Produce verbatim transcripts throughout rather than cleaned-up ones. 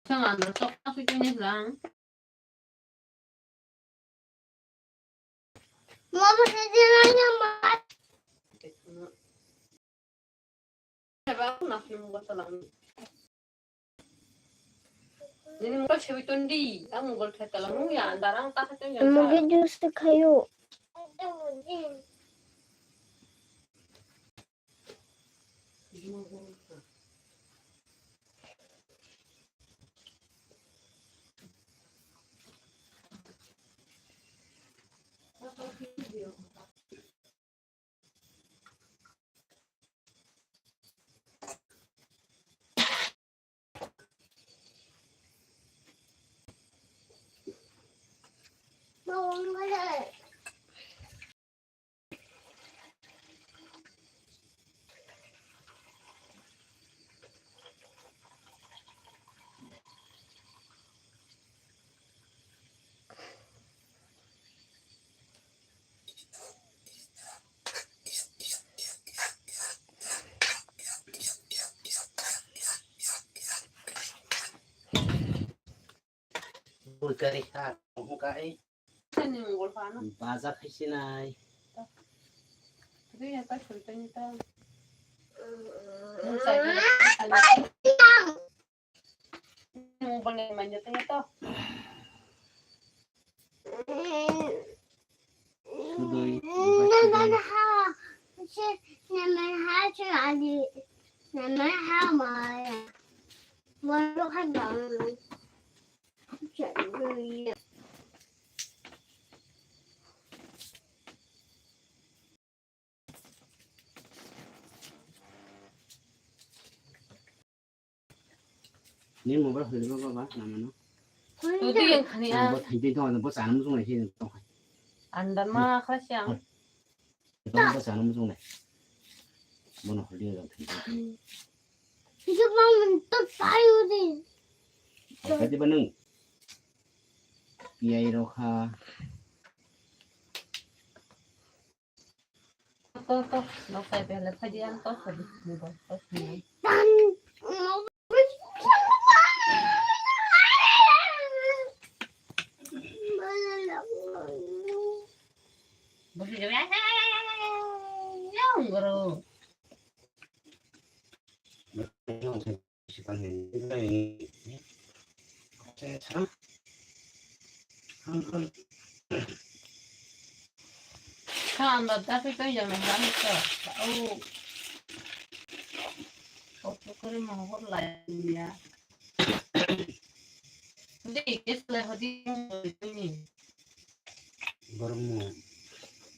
Chang andro sok tak sui tuni lang. Mama, saya jalan ya, Ma. Nini mobile sebi tondi, ang mobile khe tala mung ya, darang ta khe tong ya. Mungkin jus tu khayo. Bul kari ha, hung ka ai. Ani mungol phano. Baja khai sinai. Ri ya ta khul tani ta. Mung sai ni. Mung bole manya tani to. Sudoi. Naman ha, si, naman ha, si ali, naman ha, maya. Walo ka dong. Ni mobile hoi ba ba na mano. Todi yang khani a. Bo thaidi to bo sana musung lai hin to. Anda ma kha siang. To bo sana musung lai. Bono hoi ding to. Itu bang mentok tayo din. Kadi ba nung. Piyai rokha. To, to, nok sai pele phadi ang to phadi. Ni bo, to phadi. Bo phadi. Yang guru. Kha anda dapi kai jang nang ram to. Au. Kau pukuri mohor lai ya. Hindi, kes lai hodi ni. Bormu.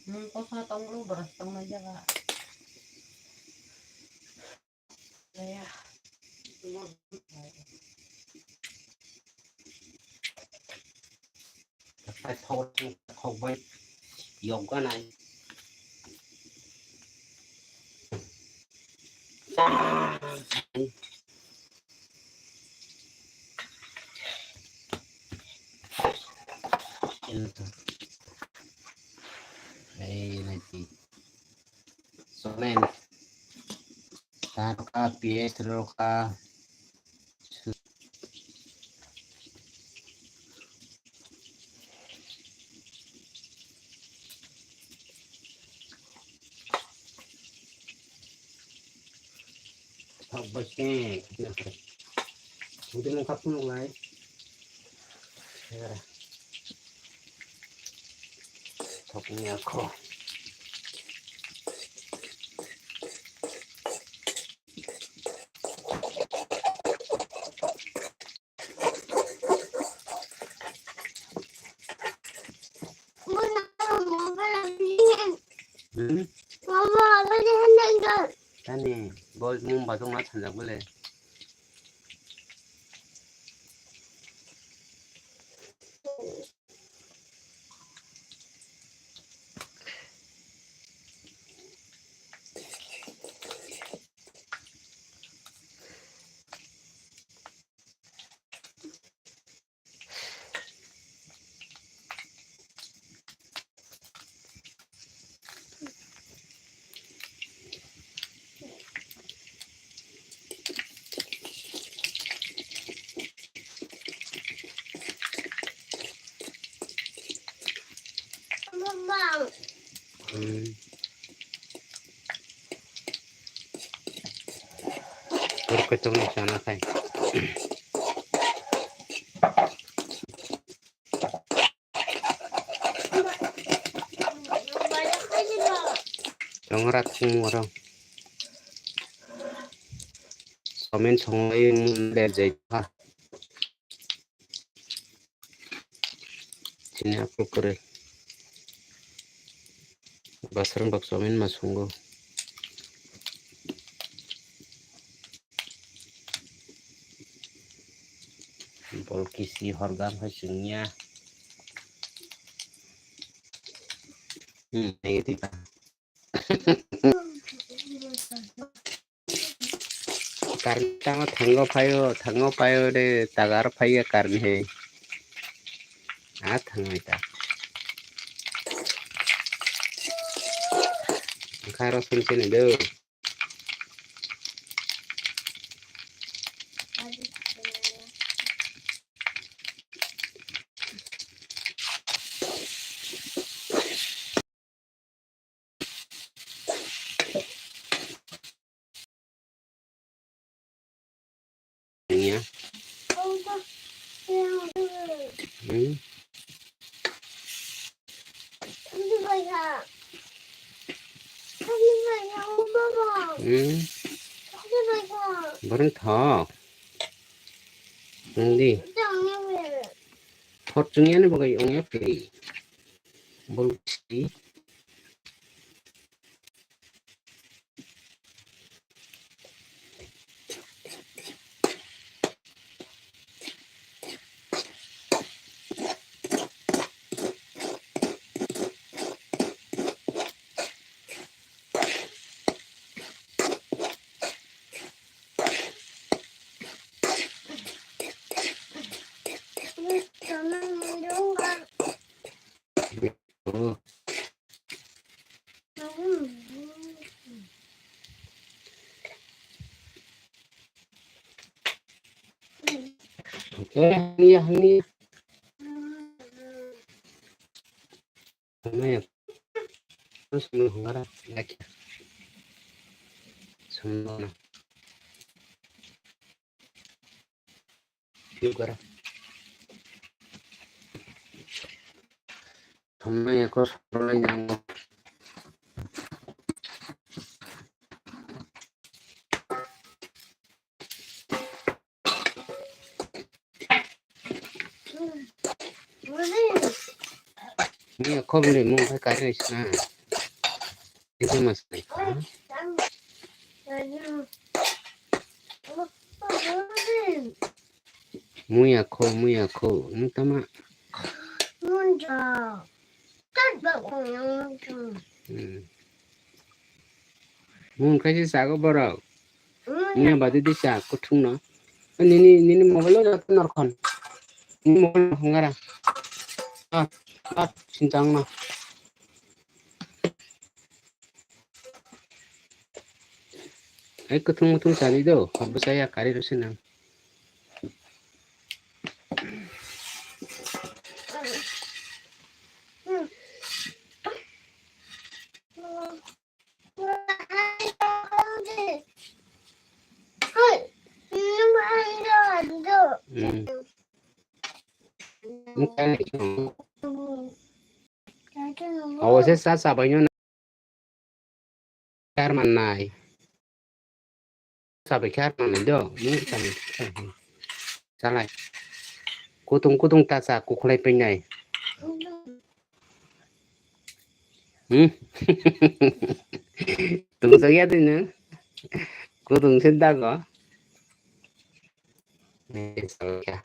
Mung kosa tong lu beras tong na jaga. Thok, thok bai yokganai. Hei, nanti. Somen. Taroka, P S roka. Thok bai se. Udah mau kapung lai. Thok ni ako. Hmm? Tani, bo mung ba tongma thanjak bole. Borok khe tongni chana khai. Tongra thung oro. Comment songwi lerjai kha. Chini apple kwrwi. Basrang bak chowmin ma sungo. Bol kisi horgam hai chwngya. Hmm, negative. Karni tamo thango phaio, thango phaio de, tagar phaiya karni he. A thango ita. Kharo sumsini do. Ya. Hmm. Hmm. Borok thok. Nang di. Thot chwng yani bagwi ongya phi. Bol si. Oke, hangni, hangni. Hangni. Terus mau hangara lagi. Semua. Yuk gara. Thumna yako sabroi nango. Ni khobni mung khai kari sna. Ini mas ni. Muya kho, muya kho, nung tama. Hmm. Mung khai si sago borok. Muya badi di sa kuthung no. Nini, nini mobile lo joto norkhon. Nini mobile norkhon gara. Ah, ah, sintang no. Ai kuthung muthung sadi do, hapbwsaya kari rwse nang. Hmm. Awo se sa sabaino. Khe ar mannai. Sabai khe ar mannai do. Nung sabai khe ar mannai. Salai. Kutung kutung ta cha kukhwlai painai. Hmm. Tungsok ya twi nung. Kutung se dago. Ni sabai khe.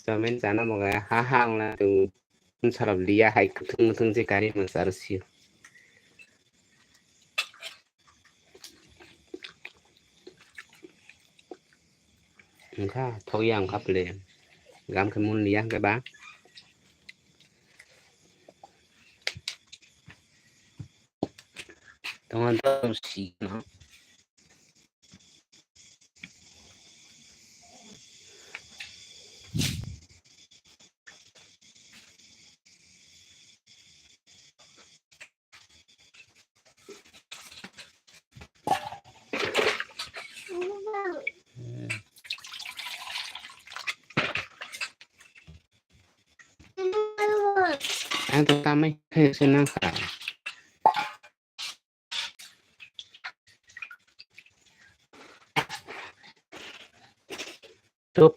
Chowmin chana moga ha ha wngla tung. Sarap liya hai kuthung muthung je kari masa arsio. Wngkha thok ya wngkha ple. Gam khe mun liya hwnkhe ba. Tongma tong si no. Ang to tamai khe se nang kha. Tup.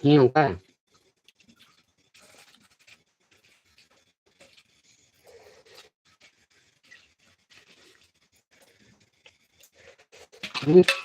Hiyong ka. Hmm.